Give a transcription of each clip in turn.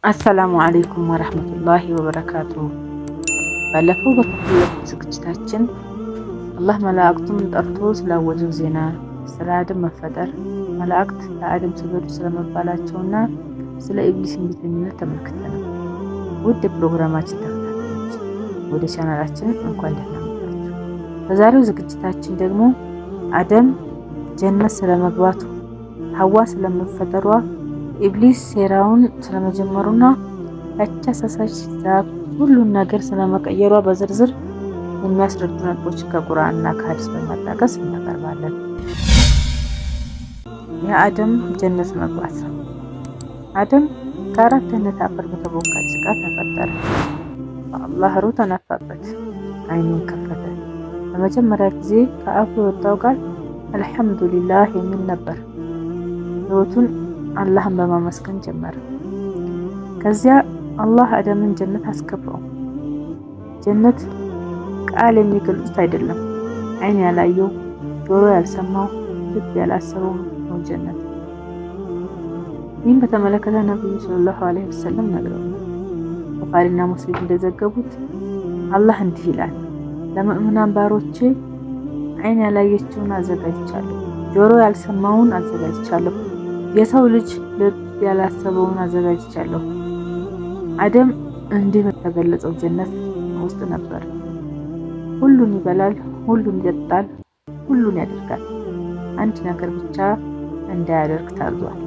አሰላሙ አለይኩም ወረህመቱላሂ ወበረካቱ። ባለፈው በክፍል ሁለት ዝግጅታችን አላህ መላእክቱን ጠርቶ ስላወጀው ዜና፣ ስለ አደም መፈጠር፣ መላእክት ለአደም ስገዱ ስለመባላቸውና ስለ ኢብሊስ እምቢተኝነት ተመልክተናል። ውድ የፕሮግራማችን ተከታታዮች፣ ወደ ቻናላችን እንኳን ደህና መጣችሁ። በዛሬው ዝግጅታችን ደግሞ አደም ጀነት ስለመግባቱ፣ ሐዋ ስለመፈጠሯ፣ ኢብሊስ ሴራውን ስለመጀመሩና ያቺ አሳሳች ዛፍ ሁሉን ነገር ስለመቀየሯ በዝርዝር የሚያስረዱ ነጥቦችን ከቁርአንና ከሐዲስ በማጣቀስ እናቀርባለን። የአደም ጀነት መግባት። አደም ከአራት አይነት አፈር በተቦካ ጭቃ ተፈጠረ። በአላህ ሩህ ተነፋበት፣ አይኑን ከፈተ። ለመጀመሪያ ጊዜ ከአፉ የወጣው ቃል አልሐምዱሊላህ የሚል ነበር። ህይወቱን አላህን በማመስገን ጀመረ። ከዚያ አላህ አደምን ጀነት አስገባው። ጀነት ቃል የሚገልጹት አይደለም። አይን ያላየው፣ ጆሮ ያልሰማው፣ ልብ ያላሰበው ነው ጀነት። ይህም በተመለከተ ነብዩ ሰለላሁ ዐለይሂ ወሰለም ነግረውናል። ቡኻሪና ሙስሊም እንደዘገቡት አላህ እንዲህ ይላል፣ ለምእመናን ባሮቼ አይን ያላየችውን አዘጋጅቻለሁ፣ ጆሮ ያልሰማውን አዘጋጅቻለሁ፣ የሰው ልጅ ልብ ያላሰበውን አዘጋጅቻለሁ። አደም እንዲህ በተገለጸው ጀነት ውስጥ ነበር። ሁሉን ይበላል፣ ሁሉን ይጠጣል፣ ሁሉን ያደርጋል። አንድ ነገር ብቻ እንዳያደርግ ታዟል።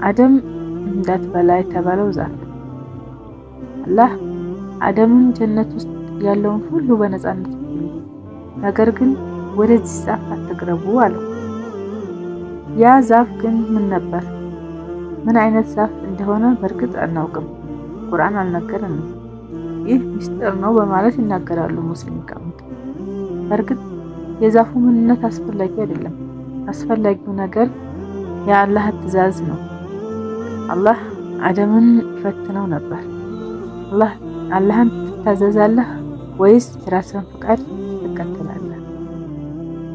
አደም እንዳትበላ የተባለው ዛፍ። አላህ አደምን ጀነት ውስጥ ያለውን ሁሉ በነፃነት ብሉ፣ ነገር ግን ወደዚህ ዛፍ አትቅረቡ አለው። ያ ዛፍ ግን ምን ነበር? ምን አይነት ዛፍ እንደሆነ በእርግጥ አናውቅም። ቁርአን አልነገረንም። ይህ ምስጢር ነው በማለት ይናገራሉ ሙስሊም ሊቃውንት። በእርግጥ የዛፉ ምንነት አስፈላጊ አይደለም። አስፈላጊው ነገር የአላህ ትዕዛዝ ነው። አላህ አደምን ፈትነው ነበር። አላህ አላህን ትታዘዛለህ ወይስ የራስህን ፍቃድ ትከተላለህ?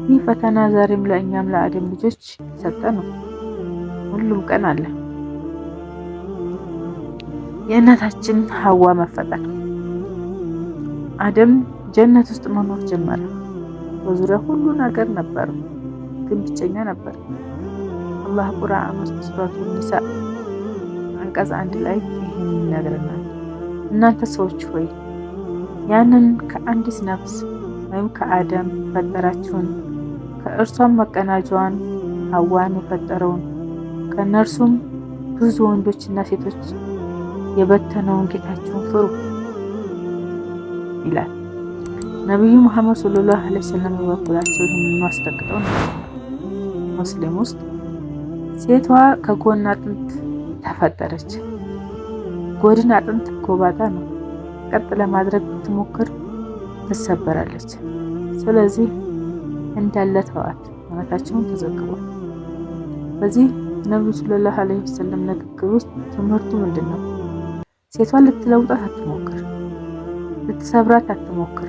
ይህ ፈተና ዛሬም ለእኛም ለአደም ልጆች የተሰጠ ነው። ሁሉም ቀን አለ። የእናታችን ሐዋ መፈጠር። አደም ጀነት ውስጥ መኖር ጀመረ። በዙሪያው ሁሉ ነገር ነበረው፣ ግን ብቸኛ ነበር። አላህ ቁርአን ውስጥ ሱረቱ ኒሳ አንቀጽ 1 ላይ ይህን ይነግረናል። እናንተ ሰዎች ሆይ፣ ያንን ከአንዲት ነፍስ ወይም ከአደም የፈጠራችሁን፣ ከእርሷም መቀናጇን ሐዋን የፈጠረውን፣ ከእነርሱም ብዙ ወንዶችና ሴቶች የበተነውን ጌታችሁን ፍሩ ይላል። ነቢዩ ሙሐመድ ሰለላሁ ዐለይሂ ወሰለም በበኩላቸው ይህንኑ አስረግጠው ነግረውናል። ሙስሊም ውስጥ ሴቷ ከጎን አጥንት ተፈጠረች። ጎድን አጥንት ጎባጣ ነው። ቀጥ ለማድረግ ብትሞክር ትሰበራለች። ስለዚህ እንዳለ ተዋት ማለታቸውን ተዘግቧል። በዚህ ነቢዩ ሰለላሁ ዐለይሂ ወሰለም ንግግር ውስጥ ትምህርቱ ምንድን ነው? ሴቷን ልትለውጣት አትሞክር፣ ልትሰብራት አትሞክር፣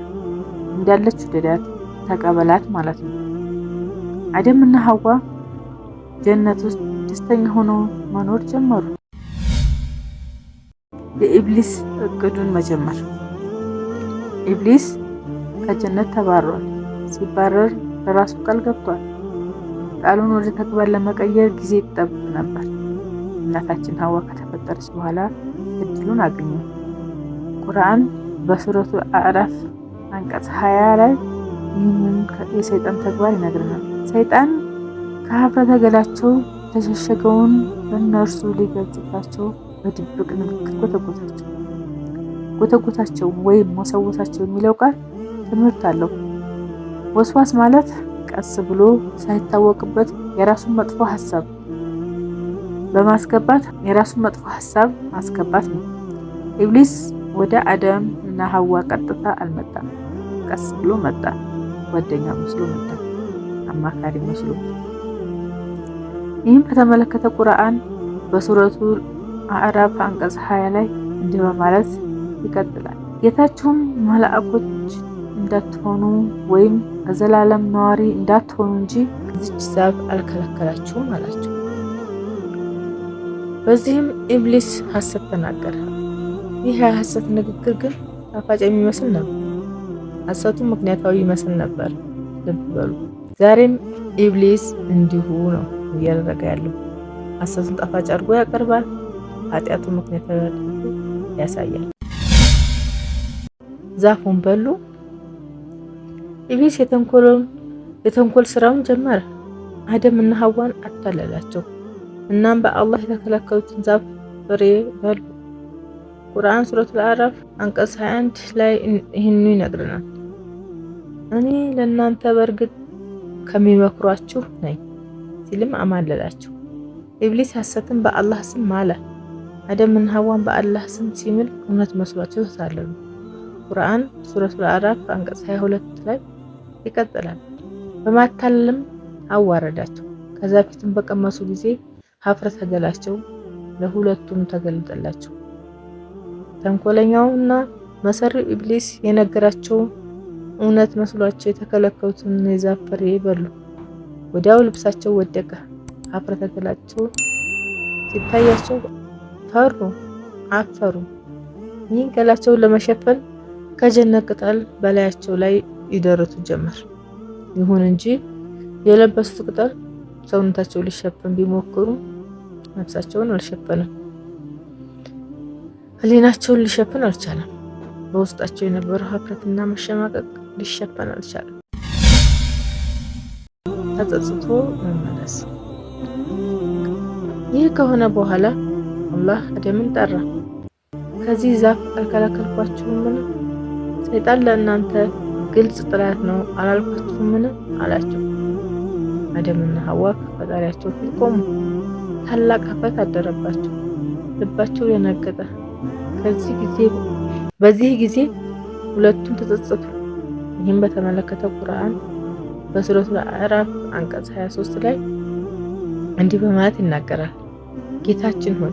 እንዳለች ውደዳት፣ ተቀበላት ማለት ነው። አደም እና ሐዋ ጀነት ውስጥ ደስተኛ ሆነው መኖር ጀመሩ። የኢብሊስ እቅዱን መጀመር። ኢብሊስ ከጀነት ተባሯል። ሲባረር ለራሱ ቃል ገብቷል። ቃሉን ወደ ተግባር ለመቀየር ጊዜ ይጠብቅ ነበር። እናታችን ሐዋ ከተፈጠረች በኋላ እድሉን አገኘ። ቁርአን በሱረቱ አዕራፍ አንቀጽ 20 ላይ ይህንን የሰይጣን ተግባር ይነግረናል። ሰይጣን ከሀፍረተ ገላቸው የተሸሸገውን በእነርሱ ሊገልጽባቸው በድብቅ ንግግር ጎተጎታቸው። ጎተጎታቸው ወይም ወሰወሳቸው የሚለው ቃል ትምህርት አለው። ወስዋስ ማለት ቀስ ብሎ ሳይታወቅበት የራሱን መጥፎ ሀሳብ በማስገባት የራሱን መጥፎ ሀሳብ ማስገባት ነው። ኢብሊስ ወደ አደም እና ሐዋ ቀጥታ አልመጣም። ቀስ ብሎ መጣ። ጓደኛ መስሎ መጣ። አማካሪ መስሎ። ይህም በተመለከተ ቁርአን በሱረቱ አዕራፍ አንቀጽ 20 ላይ እንዲህ በማለት ይቀጥላል። ጌታችሁም መላእኮች እንዳትሆኑ ወይም በዘላለም ነዋሪ እንዳትሆኑ እንጂ ከዚች ዛፍ አልከለከላችሁም አላቸው። በዚህም ኢብሊስ ሐሰት ተናገረ። ይህ የሐሰት ንግግር ግን ጣፋጭ የሚመስል ነበር። ሐሰቱ ምክንያታዊ ይመስል ነበር። ልብ በሉ። ዛሬም ኢብሊስ እንዲሁ ነው እያደረገ ያለው። ሐሰቱን ጣፋጭ አድርጎ ያቀርባል፣ ኃጢአቱን ምክንያታዊ አድርጎ ያሳያል። ዛፉን በሉ። ኢብሊስ የተንኮል ስራውን ጀመረ። አደም እና ሐዋን አታለላቸው። እናም በአላህ የተከለከሉትን ዛፍ ፍሬ በሉ። ቁርአን ሱረቱል አዕራፍ አንቀጽ 21 ላይ ይህንኑ ይነግረናል። እኔ ለእናንተ በእርግጥ ከሚመክሯችሁ ነኝ ሲልም አማለላቸው። ኢብሊስ ሐሰትን በአላህ ስም ማለ። አደምና ሐዋን በአላህ ስም ሲምል እውነት መስሏቸው ተታለሉ። ቁርአን ሱረቱል አዕራፍ አንቀጽ 22 ላይ ይቀጥላል። በማታለልም አዋረዳቸው። ከዛ ፊትም በቀመሱ ጊዜ ሀፍረተ ገላቸው ለሁለቱም ተገለጠላቸው። ተንኮለኛውና መሰሪው ኢብሊስ የነገራቸው እውነት መስሏቸው የተከለከሉትን የዛፍ ፍሬ በሉ። ወዲያው ልብሳቸው ወደቀ። ሀፍረተ ገላቸው ሲታያቸው ፈሩ፣ አፈሩ። ይህን ገላቸውን ለመሸፈን ከጀነት ቅጠል በላያቸው ላይ ይደርቱ ጀመር። ይሁን እንጂ የለበሱት ቅጠል ሰውነታቸው ሊሸፈን ቢሞክሩም ነፍሳቸውን አልሸፈነም። ሕሊናቸውን ሊሸፍን አልቻለም። በውስጣቸው የነበረው ሀፍረትና መሸማቀቅ ሊሸፈን አልቻለም። ተጸጽቶ መመለስ። ይህ ከሆነ በኋላ አላህ አደምን ጠራ። ከዚህ ዛፍ አልከለከልኳችሁምን? ሰይጣን ለእናንተ ግልጽ ጥላት ነው አላልኳችሁምን? አላቸው። አደምና ሐዋ ከፈጣሪያቸው ፊት ቆሙ። ታላቅ ሀፍረት አደረባቸው። ልባቸው ደነገጠ። በዚህ ጊዜ ሁለቱም ተጸጸቱ። ይህም በተመለከተ ቁርአን በሱረቱል አዕራፍ አንቀጽ 23 ላይ እንዲህ በማለት ይናገራል። ጌታችን ሆይ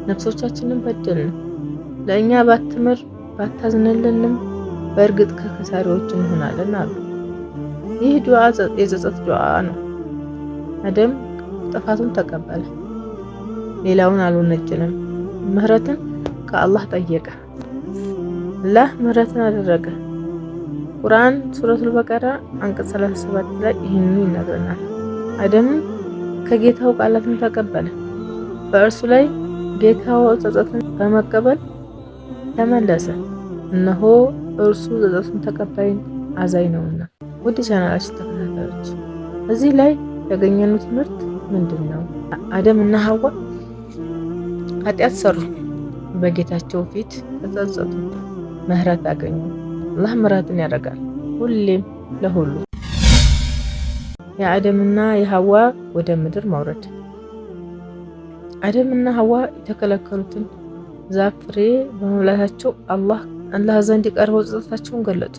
ነፍሶቻችንን በደልን፣ ለእኛ ባትምር ባታዝንልንም በእርግጥ ከከሳሪዎች እንሆናለን አሉ። ይህ ዱዓ የጸጸት ዱዓ ነው። አደም ጥፋቱን ተቀበለ፣ ሌላውን አልወነጀለም። ምህረትን ከአላህ ጠየቀ፣ አላህ ምህረትን አደረገ። ቁርአን ሱረቱል በቀራ አንቀጽ 37 ላይ ይህንን ይነግረናል። አደምም ከጌታው ቃላትን ተቀበለ፣ በእርሱ ላይ ጌታው ጸጸትን በመቀበል ተመለሰ። እነሆ እርሱ ጸጸቱን ተቀባይ አዛኝ ነውና። ውድ ቻናላችን ተከታታዮች እዚህ ላይ ያገኘነው ትምህርት ምንድን ነው? አደም እና ሐዋ ኃጢአት ሰሩ፣ በጌታቸው ፊት ተጸጸቱ፣ ምህረት አገኙ። አላህ ምህረትን ያደርጋል ሁሌም ለሁሉ። የአደምና የሐዋ ወደ ምድር መውረድ። አደምና ሐዋ የተከለከሉትን ዛፍ ፍሬ በመብላታቸው አላህ ዘንድ ቀርበው ጸጸታቸውን ገለጡ።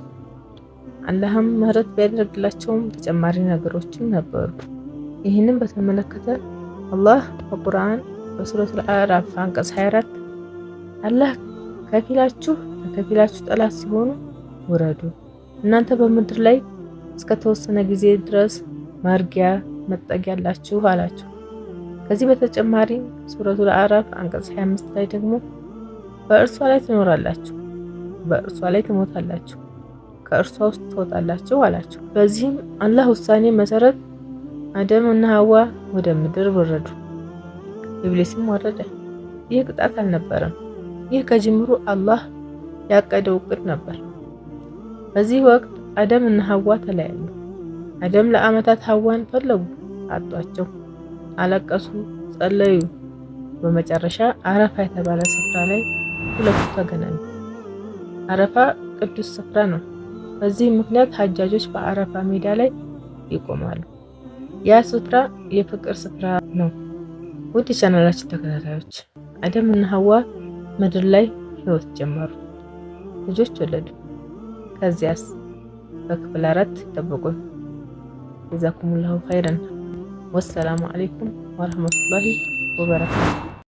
አላህም ምህረት ቢያደርግላቸውም ተጨማሪ ነገሮችም ነበሩ። ይህንን በተመለከተ አላህ በቁርአን በሱረቱል አዕራፍ አንቀጽ 24 አላህ ከፊላችሁ ለከፊላችሁ ጠላት ሲሆኑ ውረዱ፣ እናንተ በምድር ላይ እስከተወሰነ ጊዜ ድረስ ማርጊያ መጠጊያ አላችሁ አላቸው። ከዚህ በተጨማሪ ሱረቱል አዕራፍ አንቀጽ 25 ላይ ደግሞ በእርሷ ላይ ትኖራላችሁ፣ በእርሷ ላይ ትሞታላችሁ፣ ከእርሷ ውስጥ ትወጣላችሁ አላቸው። በዚህም አላህ ውሳኔ መሰረት አደም እና ሐዋ ወደ ምድር ወረዱ። ኢብሊስም ወረደ። ይህ ቅጣት አልነበረም። ይህ ከጅምሩ አላህ ያቀደው እቅድ ነበር። በዚህ ወቅት አደም እና ሐዋ ተለያዩ። አደም ለዓመታት ሐዋን ፈለጉ፣ አጧቸው። አለቀሱ፣ ጸለዩ። በመጨረሻ አረፋ የተባለ ስፍራ ላይ ሁለቱ ተገናኙ። አረፋ ቅዱስ ስፍራ ነው። በዚህ ምክንያት ሀጃጆች በአረፋ ሜዳ ላይ ይቆማሉ። ያ ስፍራ የፍቅር ስፍራ ነው። ውድ የቻናላችን ተከታታዮች አደም እና ሐዋ ምድር ላይ ህይወት ጀመሩ፣ ልጆች ወለዱ። ከዚያስ በክፍል 4 ይጠብቁን። ጀዛኩሙላሁ ኸይረን። ወሰላሙ አለይኩም ወረህመቱላሂ ወበረካቱ።